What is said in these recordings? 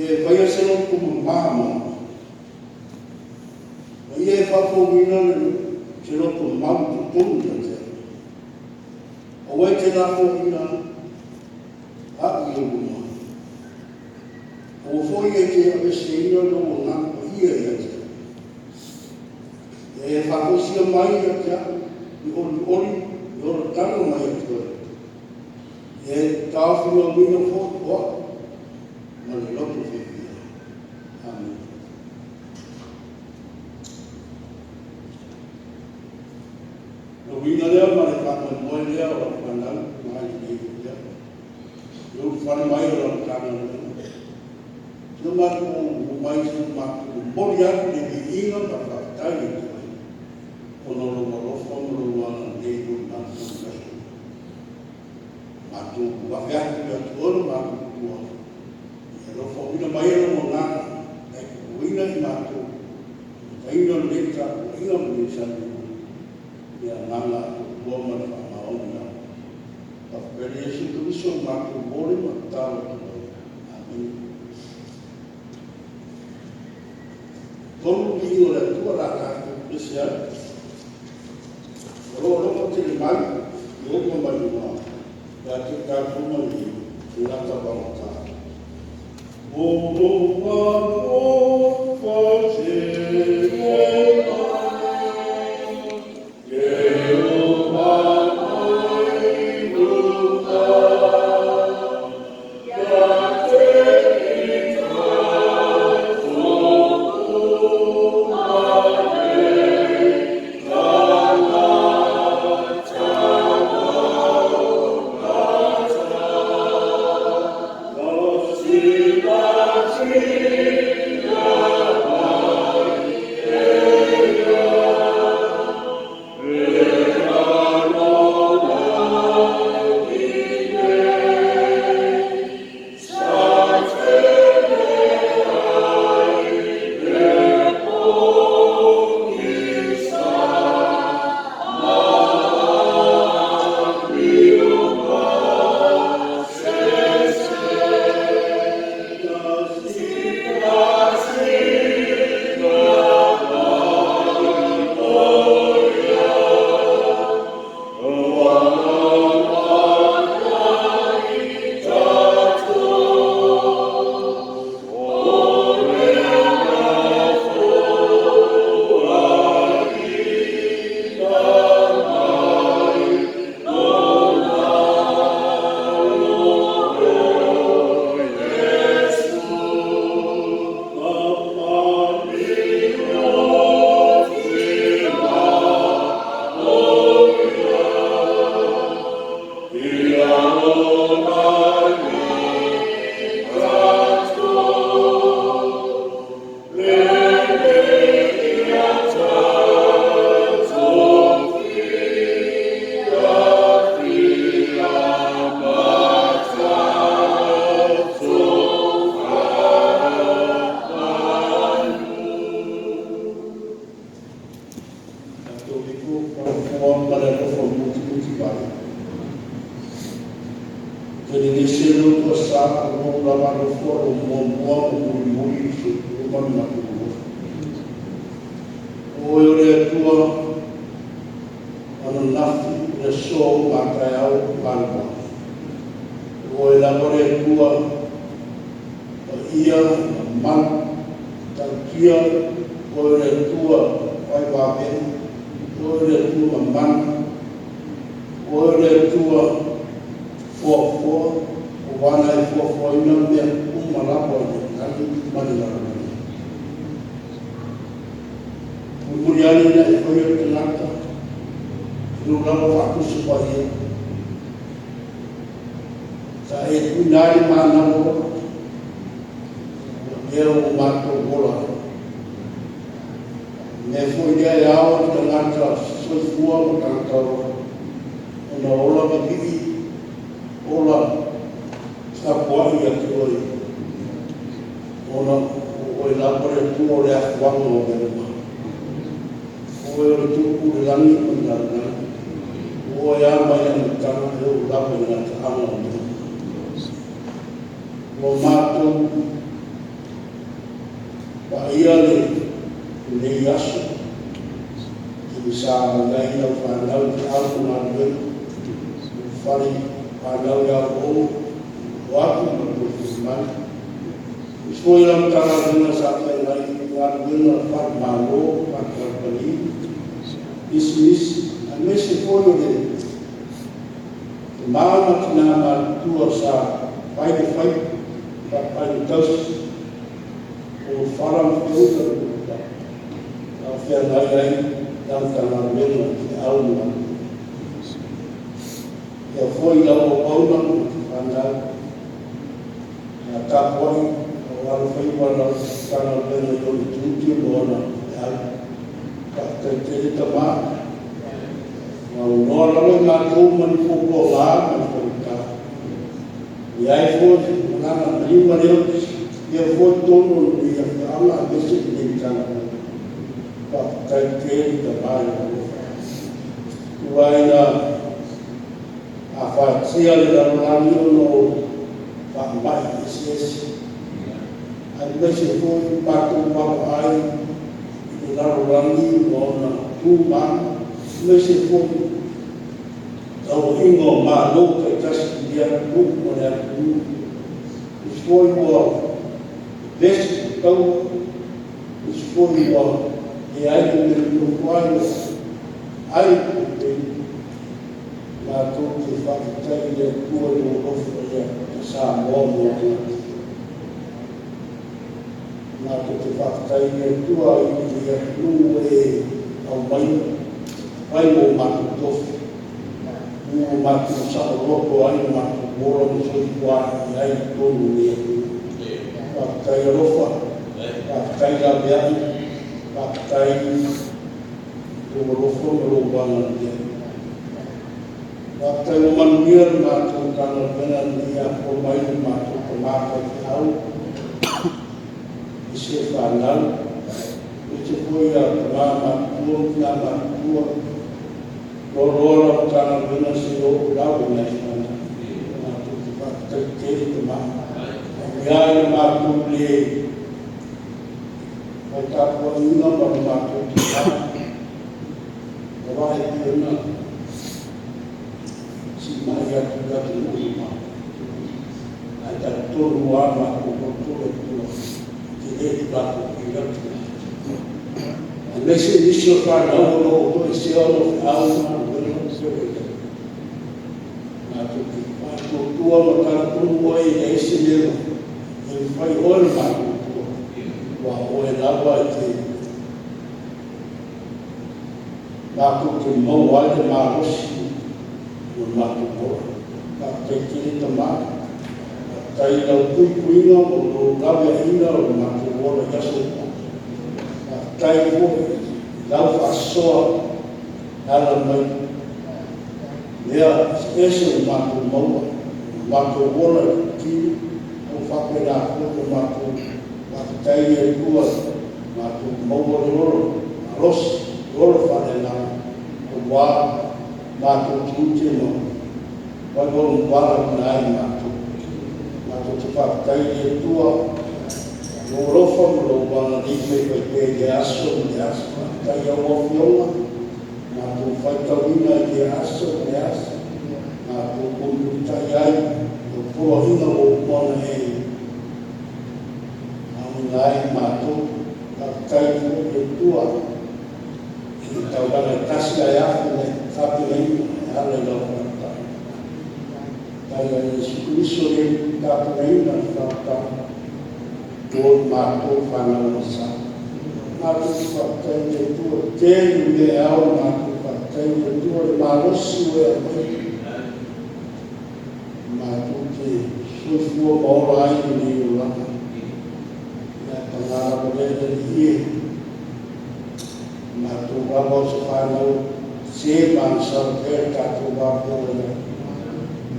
Ia e faia se loto mamā mo au, ma ia e faafouina se loto mau i totonu ia te au. Aua e te lafoaina au i ou luma, aua foi e te aveeseina lou Agaga Paia ia te au. Ia e faafoisia mai ia te au le olioli le olataga mai ia te oe, ia e taofimauina foi o au ma le loto fiafia. Amene. O le uiga lea ma le faamoemoe lea o lau fanau mai lenei lea. Le ulufale mai o lau Matagaluega. Si o matou omai se i matou momoli atu le viiga ma le faafetai ia te oe, ona o lou alofa ma lou agalelei mo i matou i aso nei. Matou afe atu ia te oe lo matou tua, e alofauina mai e lou Agaga, e tupuina i matou, taina o lenei tapuaiga ma lenei salima, le agaga atoatoa ma le faamaoni lava. Faafetai Iesu Keriso o matou momoli ma tatalo atu ai. Amene. Tolu viiga o le Atua la tatou pese ai. O lou alofa tele mai, Ieova mai luga, ia te i tatou ma nei, tagata vagata. O lou alofa tele mai, Ieova mai luga, ia te i tatou uma nei, tagata vagata. La silasila mai e alola i nei, sa tele ai le pogisa, ma niu masese. Silasila mai o ia, ua i tatou, o mea na foaiina mai lona alofa o Iesu. Ma maniotina o ia, ia ola i tatou, lele ia tatou fia mata tofa manu. Tatou le Atua ma le alofa mutimuti mai. Te le se lo tua sa o lou lava alofa o lou muamua ma mulimuli i le soifua ma le matou alofa. O oe o le Atua ananafi, le aso, mataeao, malua. O oe lava le Atua paia mamalu, tautia, o oe o le Atua fai vavega, o oe o le Atua mamana, o oe o le Atua foafoa, o wana e foafoaina mea uma lava o le lagi ma le lalolagi. Mulimuli ane ina e faia le tagata, i lou lava faatusa paia. Sa e tuuina ai le mana ola, ua lea ua matou ola ai. Mea foi lea e ao i le tagata soifua ma tagata ola, ona ola vivii, ola tapuai ia te oe, ona o oe lava le Atua o le afuaga o mea uma. O oe o le tupu le lagi ma le lalolagi, o oe a mai le amataga e oo lava i le gataaga o mea uma. Ua matou Paia lenei aso, i sa mai ai lau fanau i feau ma galuega, fale fanau i aoaoga, o atu ma le tofua mai. Aemaise foi lau Matagaluega sa feagai i galuega faale-Malo, faale-kamupani, pisinisi, aemaise foi o le tama ma tina matutua sa fai le faiva, faapaaiga tausi, o fala ma feula sa feagai ai lau Matagaluega i feau ma galuega. Ia foi lau auauna ma fanau sa tapuai o alofaiva lau Matagaluega i ona tiute ma ona feau. Faafetai tele tama, ua aunoa lava i matou ma ni puapuaga ma ni faigata. E leai foi se agaga malima lea ia foi totonu o lenei afioaga aemaise lenei Matagaluega. Faafetai tele tama i lou alofa. Ua ina afatia le lalolagi ona o faamai eseese, aemaise foi matou vaavaai i le lalolagi ma ona tu ma aga, aemaise foi tauaiga o Malo taitasi i lea atunuu ma lea atunuu. Nisi foi ua vevesi i taua, nisi foi ua leai le mea e nonofo ai, ua ai le puipui. Matou te faafetai i le Atua i lou alofa ia Samoa ma ona tagata. Matou te faafetai i le Atua i lenei atunuu ua e aumaia, fai mo matou tofi, ua matou saoloto ai lo matou ola ma soifua ai i totonu o lenei atunuu. Faafetai alofa, faafetai laveai, faafetai lou alofa ma lou agalelei. Faafetai ua manuia le matou Matagaluega ina ia afua mai le matou tama faifeau i se fanau, aemaise foi ia tama matutua ma tina matutua, loaloa lau Matagaluega seia oo lava i nai fanau. Matou te faafetai tele tama. Aua ina matou le fai tapuaiga ma le matou tina, gavae pei ona siimai atu i atunuu mamao. Ae talitonu lava matou tolotolo i tua, e tele le tatou i lau tina. Aemaise nisi o fanau o lo o toesea ona o feau ma galuega ma feoaiga. Matou te faatuatua ma talitonu oe e leai se mea e mafai oe le matou Atua, aua o oe lava e te matou te maua ai le malosi o le matou ola. Faafetai tele tama, faafetai i lau puipuiga ma lou laveaiina o le matou ola i aso uma. Faafetai foi i lau faasoa e ala mai mea eseese ua matou maua, ua matou ola i le tino, ua faapena foi ona matou faafetai i le Atua, matou maua le ola malosi, le ola faaleagaga, aua matou tiute ma vaivai valaauina ai matou. Matou te faafetai i le Atua lou alofa ma lou agalelei faifaipea i lea aso ma lea aso. Faafetai i lau Afioga, matou faitauina i lea aso ma lea aso, matou mulimulitai ai lau poloaiga ua uma ona e auina ai i matou. Faafetai foi i le Atua i le taulaga e tasi ae afe le tapenaina e ala i lau faautaga. Faafetai ia Iesu Keriso le tapenaina le faautaga mo i matou fanau aisa. Matou te faafetai i le Atua, tele mea e ao ona matou faafetai i le Atua, le malosi ua e aumaia matou te soifua ma ola ai lenei olaga. Ia paga lava lea le Alii e, matou lava o se fanau se ma agasala pea le tatou va feagai ai.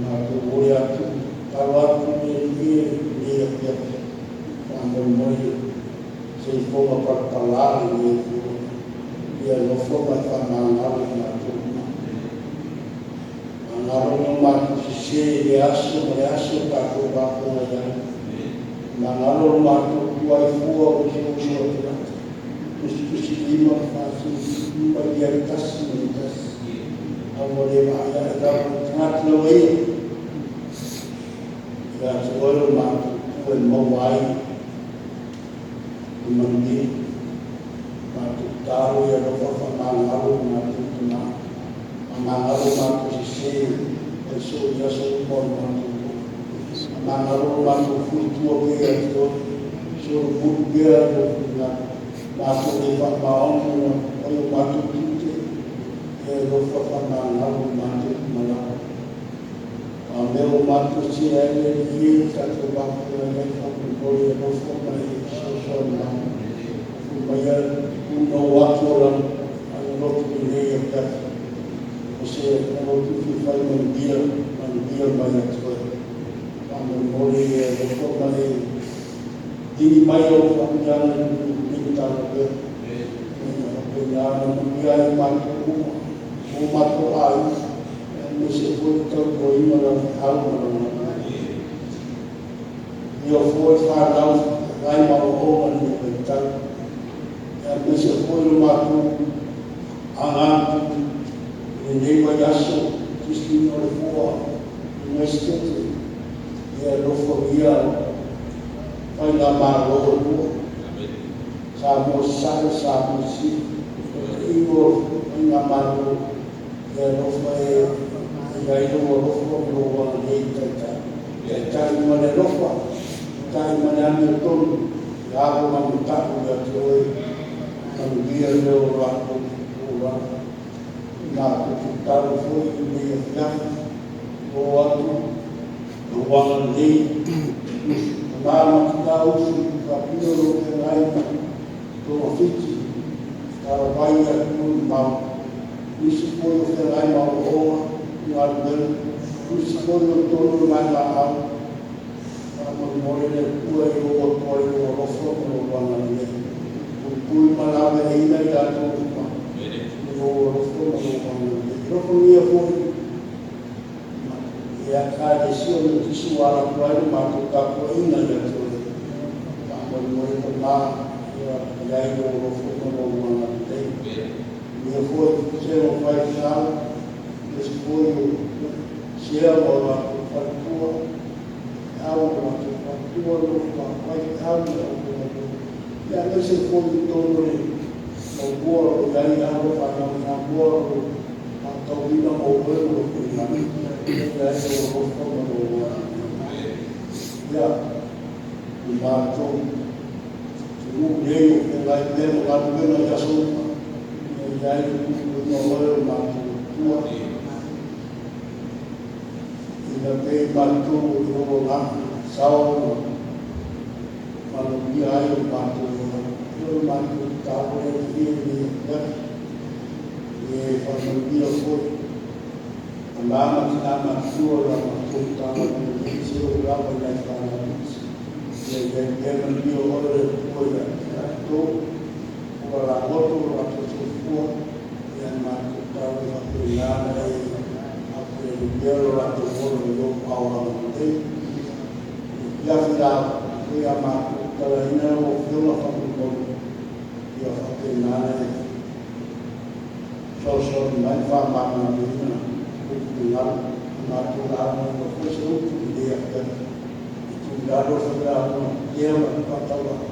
Matou momoli atu, tatalo atu le Alii e lenei afiafi, faamolemole se i fofoga palapala lenei afioaga. Ia alofa ma e faamagalo i matou uma. Magalo ni o matou sese i lea aso ma le aso o tatou va feagai ai. Magalo lo matou ai fua o si ou uso tagata. Tusitusi lima faasili ma ia tasi ma le tasi. A ua le vaai ae lava i tagata lava ia. Ia te oe lo matou tu e maua ai le manuia. Matou tatalo ia alofa faamagalo i matou tama. Faamagalo matou sese ai so i aso uma o le matou ola. Faamagalo lo matou fuitua pea ia te oe. Solomuli pea lou finagalo. Matou le faamaoni ona fai o matou tiute. Ia alofa faamagalo i matou uma lava. A mea ua matou se ai le Alii e tatou vafeagai ai faamolemole alofa ma e fesoasoani mai. Fai maia tunou atu o lau lotu lenei afiafi. O se lotu fia fai manuia, manuia mai ia te oe. Faamolemole e alofa ma e dini mai au faamanuiaga i lenei Matagaluega. Ina ia faapena ona manuia ai matou uma, o matou aiga, aemaise foi le tautuaina o lau feau ma lau galuega. Ia foi fanau feagai ma aoaoga i lenei vaitau. Aemaise foi lo matou aga atu i lenei vaiaso, Kristina o le Foa, Universitete, ia alofagia faigamalo e lua. Samoa Sasae, Samoa Sisifo, taitaiga o faigamalo, ia alofa e i ai lou alofa ma lou agalelei taitai. Taitai ma le alofa, taitai ma le amiotonu, ia avo ma matau ia te oe, manuia lea o latou olaga. Matou tatalo foi i lenei afiafi, o atu lou agalelei, tama ma tina usu faapino lou feagai ma togafiti, talavai i atunuu mamao. Nisi foi o feagai ma aoaoga i galuega, nisi foi o totonu o le vaega au. Faamolemole le Atua e oo atu ai lou alofa ma lou agalelei. Puipui ma laveaiina i latou uma i lou alofa ma lou agalelei. Alofagia foi ia Ekalesia o Metisi ua ala atu ai le matou tapuaiga ia te oe. Faamolemole tama ia i ai lou alofa ma lou agalelei. Ia foi se o faifeau, nisi foi o sea ma o latou faletua, au o latou faletua, nofo faifeau ma latou faletua. Ia aemaise foi i totonu o le laumua o i ai alo fanau Samoa o faatauina ma oe ma lou finagalo. Ia i ai lou alofa ma lou agalelei. Ia, i matou atunuu nei o feagai pea ma galuega i aso uma, ia i ai le puipuiga o oe o matou Atua. Ina pei matou o i lou agaga, sao ma manuia ai o matou olaga. Ia o le matou tatalo lea i lenei afiafi. E faamanuia foi tama ma tina matutua o la matou Matagaluega nei se oo lava i nai fanau iti. Ia i ai pea manuia o oe le Atua ia latou, ua lagoto lo latou soifua, ia matou tatalo e faapena ona e aupele pea lo latou ola i lou aao agalelei. Afiafi la foi a matou tatalaina lau Afioga faamolemole, ia faapena ona e fesoasoani mai ma faamalamalamaina lou finagalo. Matou lauga foi se upu i lenei afiafi. E tuu i lalo le failauga ea ma le faatauvaa.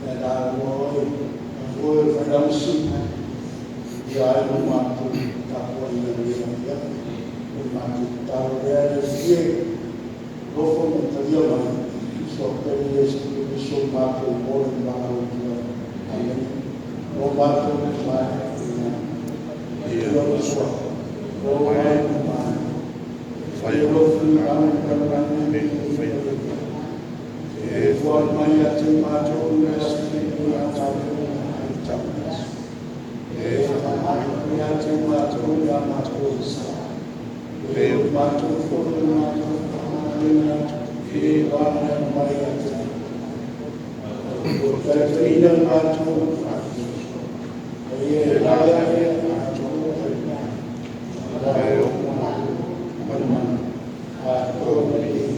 Ia lauga oe, o oe o le failauga ia ai lo matou tapuaiga i lenei afiafi. O le matou tatalo lea le Alii e, alofa ma talia mai, soapele Iesu Keriso matou ola i valaau atu ai. Amene. O matou mai, ia o sua. O mai mai. Fai o finagalo i lalolagi. E fua mai ia te matou i aso ia tatou. E whakamau ia te matou ia matou sa. E o matou fono matou whakamauina atu. E wānea mai ia te O taitaina matou. E lawe ea matou. La o mana. A o me i.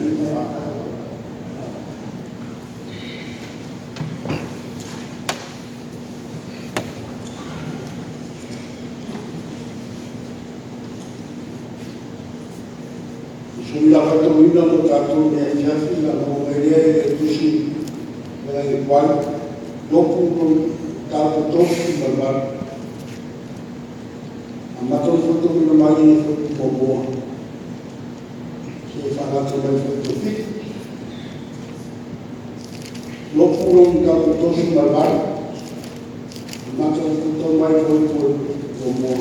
Sui la faitauina mo tatou i le afiafi na maua mai lea i le tusi i le Iopu mataupu 38. Amata ona faitauina mai i le fuaiupu 1 seia faagata mai le fuaiupu 7. Iopu mataupu 38, amata ona faitau mai le fuaiupu 1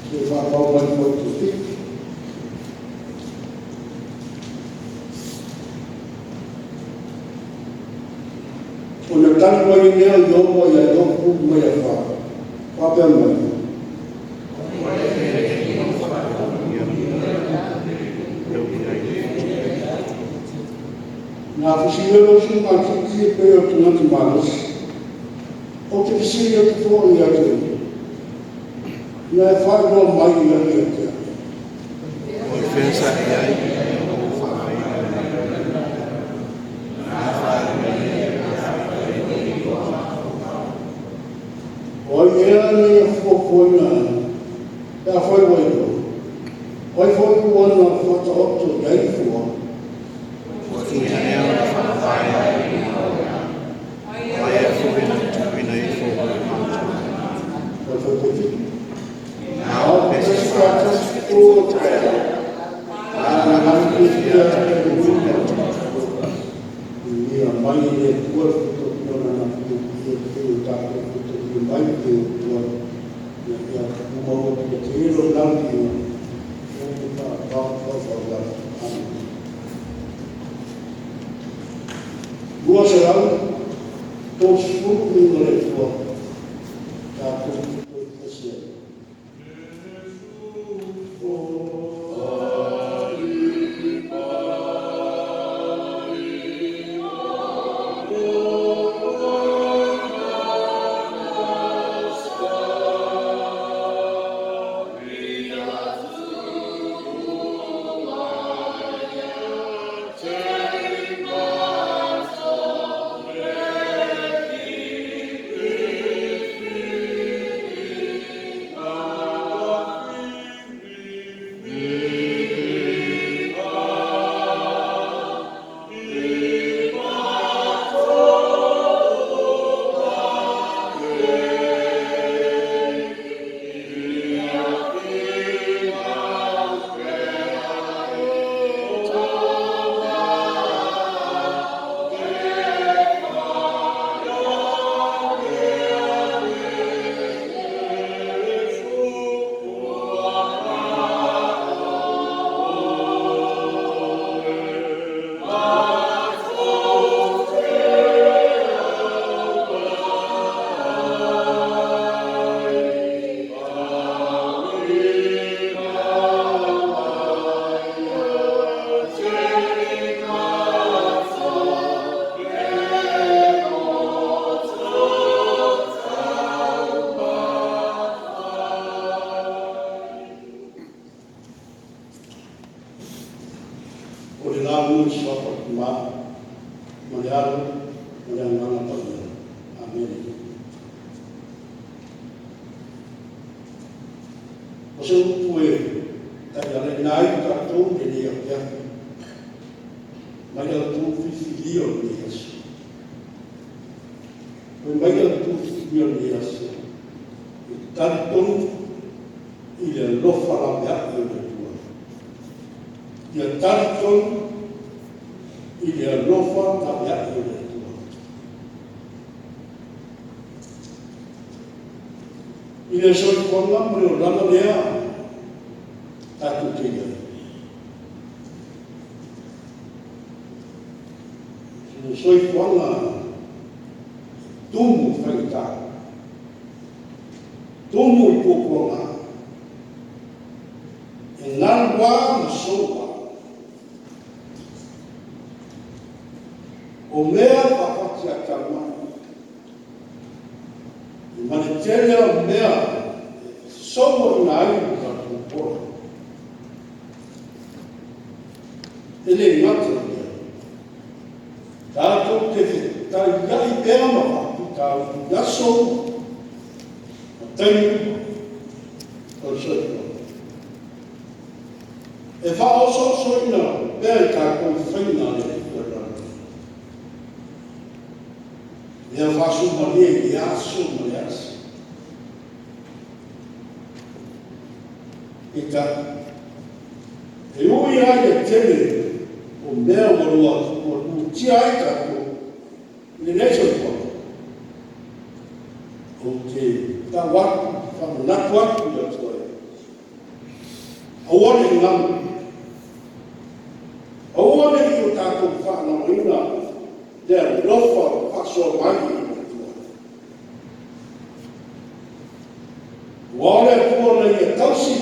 seia faaauau mai le fuaiupu 7. Ona tali mai lea o Ieova ia Iopu mai afar, faapea mai: Na fesili ai lou sui usufono matiti e pei o le tagata malosi. Ou te fesili atu foi ia te oe, na e faailoa mai ai ia te au. O i fea sa e i ai ina ua ou faavaeina le lalolagi? Na a faaaliga ia na faaitu ai lou toa? O ai ea na ia fuafuaina ai, pe afai ua iloa? O ai foi ua na faataoto i ai fua? Ua tuia ea ona faavae ai le ao? O ai ea foi na tuuina ifo le matua? O le fuaiupu 7. Na ao pe se faatasi o taeao, a na fiafia atu i le Atua. Ia mai e le Atua le faitauina o Lana Afioga e pei o tatou faitauina mai le Atua. Ia tumau atu ia te lo la viiga o le faavavau. Amen. 230 viiga o le Atua tatou toe tasi ai. O le lauga i le suafa o le Tama ma le Alo ma le Agaga Paia. Amene. O se upu e taialaina ai tatou i lenei afiafi mai le outou filifilia o lenei aso. Fai mai le outou filifilia o lenei aso, e talitonu i le alofa laveai o le Atua. Ia talitonu i le alofa laveai o le Atua. I le soifuaga ma le olaga lea tatou te i ai, le soifuaga tumu i faigata, tumu i puapuaga, e galuā ma soua, o mea faafatiatamai, ma le tele o mea e fesouaina ai lo tatou ola. E le gata i lea, tatou te fetaiai pea ma faafitauli i aso ma taimi uma o le soifua. E faaosoosoina pea i tatou faiga a le Alii o le lalolagi. Mea faasumalie i le aso ma le aso. Peitai, e ui lava i le tele o mea ua lua ua lutia ai tatou i lenei soifuaga, ou te tau atu, faamanatu atu ia te oe, aua ne i galo, aua ne i o tatou faagaloina le alofa ua faasoa mai e le Atua. Aua o le Atua na Ia tausi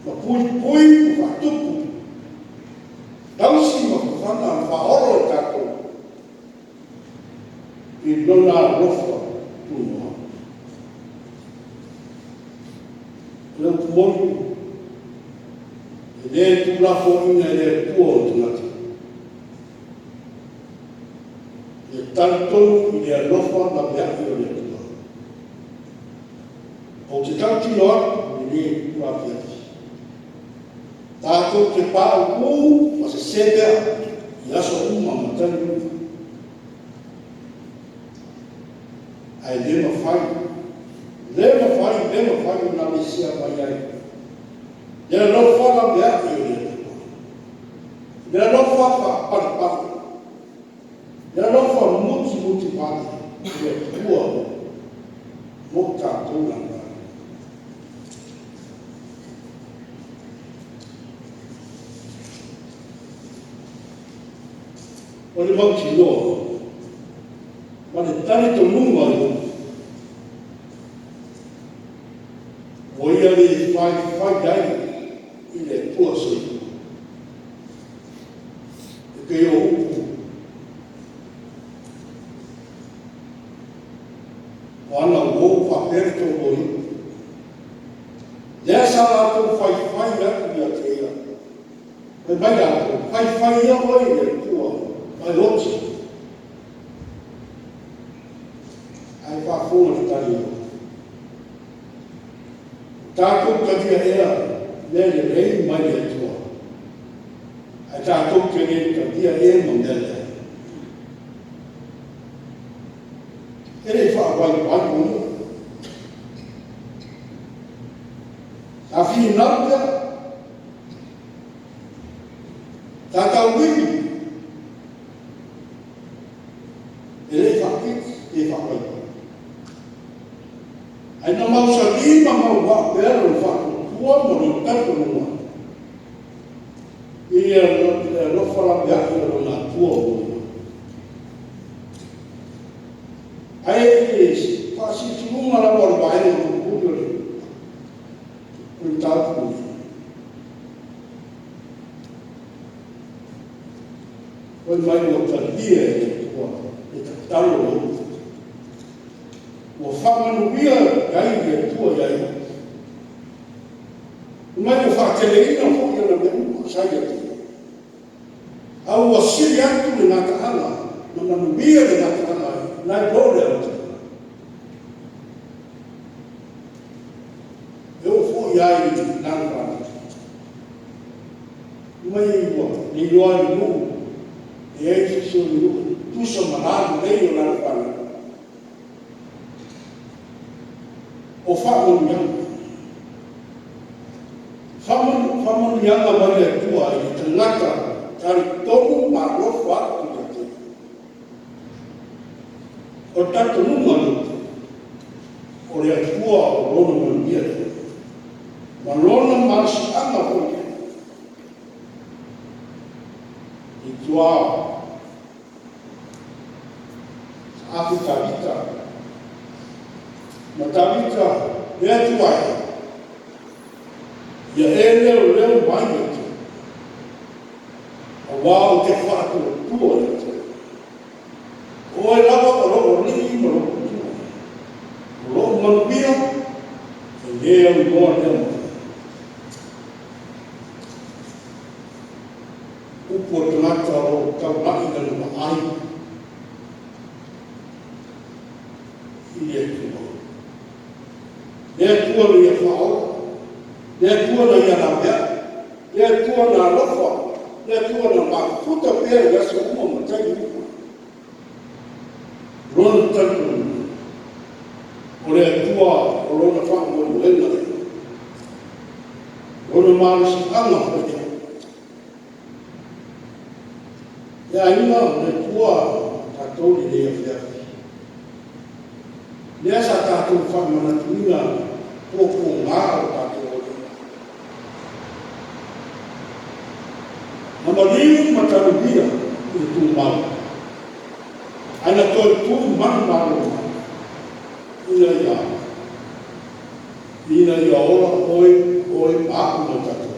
ma puipui ma faatupu, tausi ma fafaga ma faaolo i tatou i Lona alofa tunoa. O le upu moni, e le tuulafoaiina e le Atua ona tagata. Ia talitonu i le alofa laveai o le Atua. Ou te tautino atu i lenei itula afiafi, tatou te paupū ma sesē pea i aso uma ma taimi uma, ae le mafai, le mafai, le mafai ona aveesea mai ai le alofa laveai o le Atua, le alofa faapalepale, le alofa mutimutivale o le Atua mo tatou lava. O le mautinoa ma le talitonuga o Iopo, ua ia le faifai ai i le Atua soifua. E pei o upu o ana uō faapea le toalua o Iopo, lea sa latou faifai atu ia te ia. Fai mai latou, faifai ia oe i le Atua ma e oti. Ae faafofoga i le tali a Iopo. Ua tatou talia ea mea lelei mai le Atua, ae tatou te le talia ea ma mea leaga? E le i faavaivaia ia. Sa finau pea, sa tauivi, e le i faapiti pe faavaivai. Ae na mausali ma mauvaa pea lona faatuatua ma lona talitonuga i le alofa laveai o lona Atua o lo o i ai. Ae i le faasilisiliga lava o le vaega mulimuli o le mataupu lenei, fai mai ua talia e le Atua le tatalo a Iopo. Ua faamanuia ai le Atua ia Iopo. Fai mai ua faateleina foi ana mea uma sa ia te ia, a ua sili atu le gataaga ma manuia le gataaga nai lo le amataga. E oo foi lava i lana fanau. Fai mai ua le iloa e le nuu, e leai se isi o le nuu e tutusa ma lalelei o lana fanau. O faamanuiaga. Faamanuiaga mai le Atua i le tagata talitonu ma alofa atu ia te Ia. O le talitonuga o Iopo, o le Atua o lona manuia lea, ma lona malosiaga foi lea. I tua saafi Tavita, ma Tavita le Atua e, ia e leoleo mai ia te au, aua ou te faatuatua ia te oe. O oe lava o lou Alii ma lou Atua, o lou manuia e le aunoa lea ma oe. Upu a le tagata o lo o taulai lana vaai i le Atua. Le Atua na ia faaola, le Atua na ia laveai. Le Atua na alofa, le Atua na mafuta pea i aso uma ma taimi uma. Lona talitonuga, o le Atua o Lona faamoemoega lea. Lona malosiaga foi lea. Le aiga, o le Atua tatou i lenei afiafi. Lea sa tatou faamanatuina puapuaga o tatou ola. Na maliu ma tanugia i le tumau, ae na toe tu manumalo mai, ina ia ola oe, oe ma a'u ma tatou.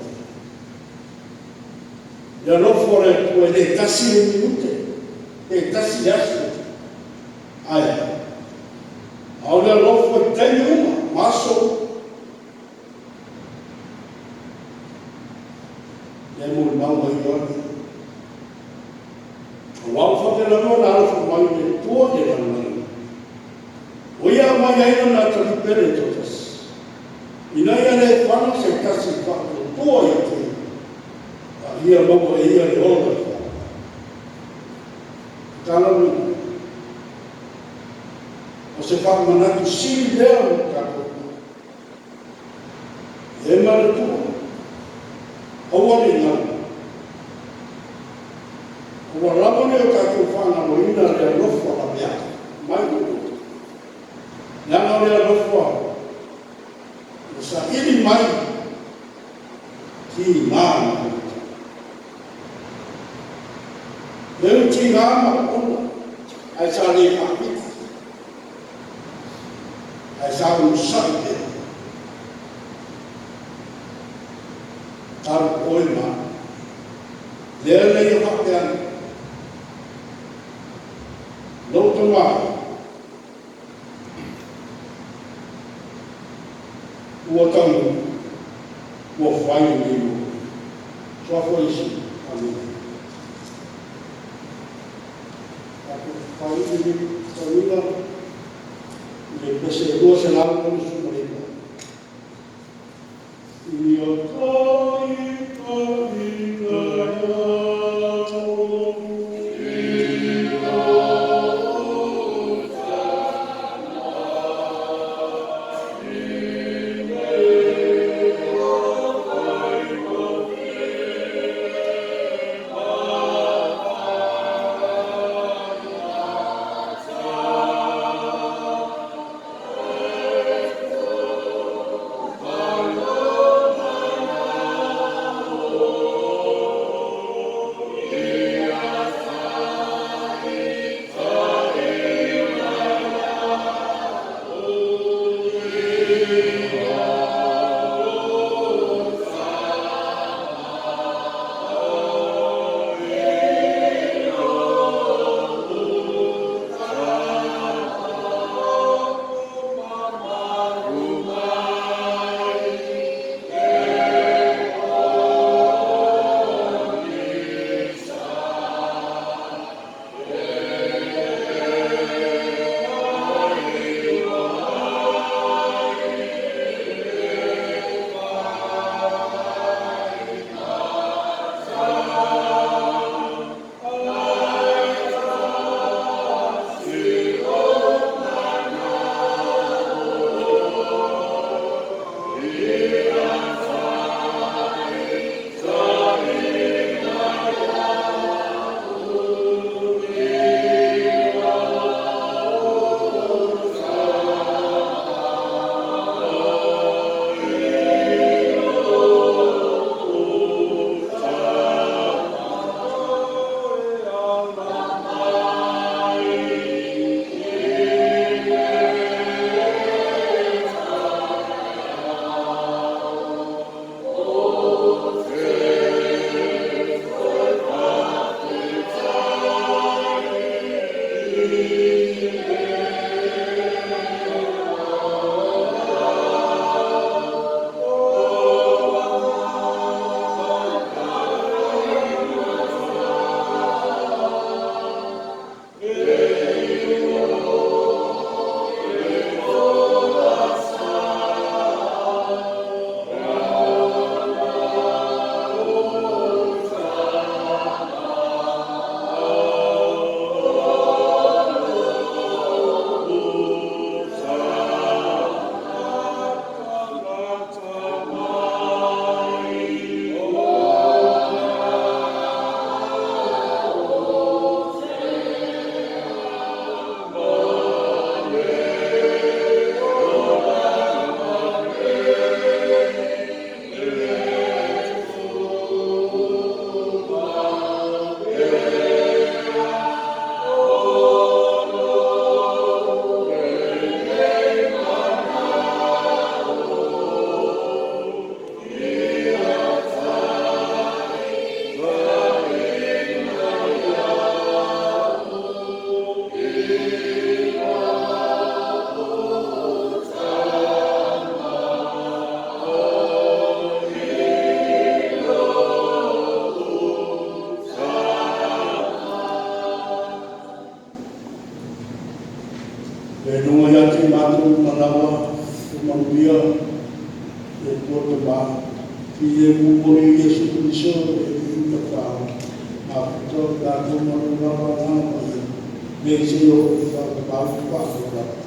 Le alofa o le Atua e le tasi le minute, pe tasi le aso, ae a? A o le alofa i taimi uma ma aso uma. Lea e molimau mai Ioane, aua ua faapea lava ona alofa mai le Atua i le lalolagi, ua Ia aumai ai Lona Atalii Pele e toatasi, ina ia le fano se tasi i le faatuatua ia te Ia, a ia maua e ia le ola e faavavau. Tala lena, o se faamanatu sili lea mo tatou uma. E manatua, aua ne i galo, aua lava ne i o tatou faagaloina le alofa laveai mai le Atua. Leaga o le alofa na saili mai tiga ma mauta. E ui tiga ma oona, ae sa le faapito, ae sa onosai pea. Talu oe ma au. Lea na ia faapea ane, lou tama e, ua taunuu, ua fai lenei mo oe. Suafa o Iesu. Amene. Tatou faaiu lenei tauiga i le pese 269. Ia taitaiga ia manawa o manuia le Atua Tamā, filemu foi Iesu Keriso e alii ma Tapaau, mafuta o tatou ma Lou ava Agaga Paia, nei seia oo i le faavavau ma faavavau.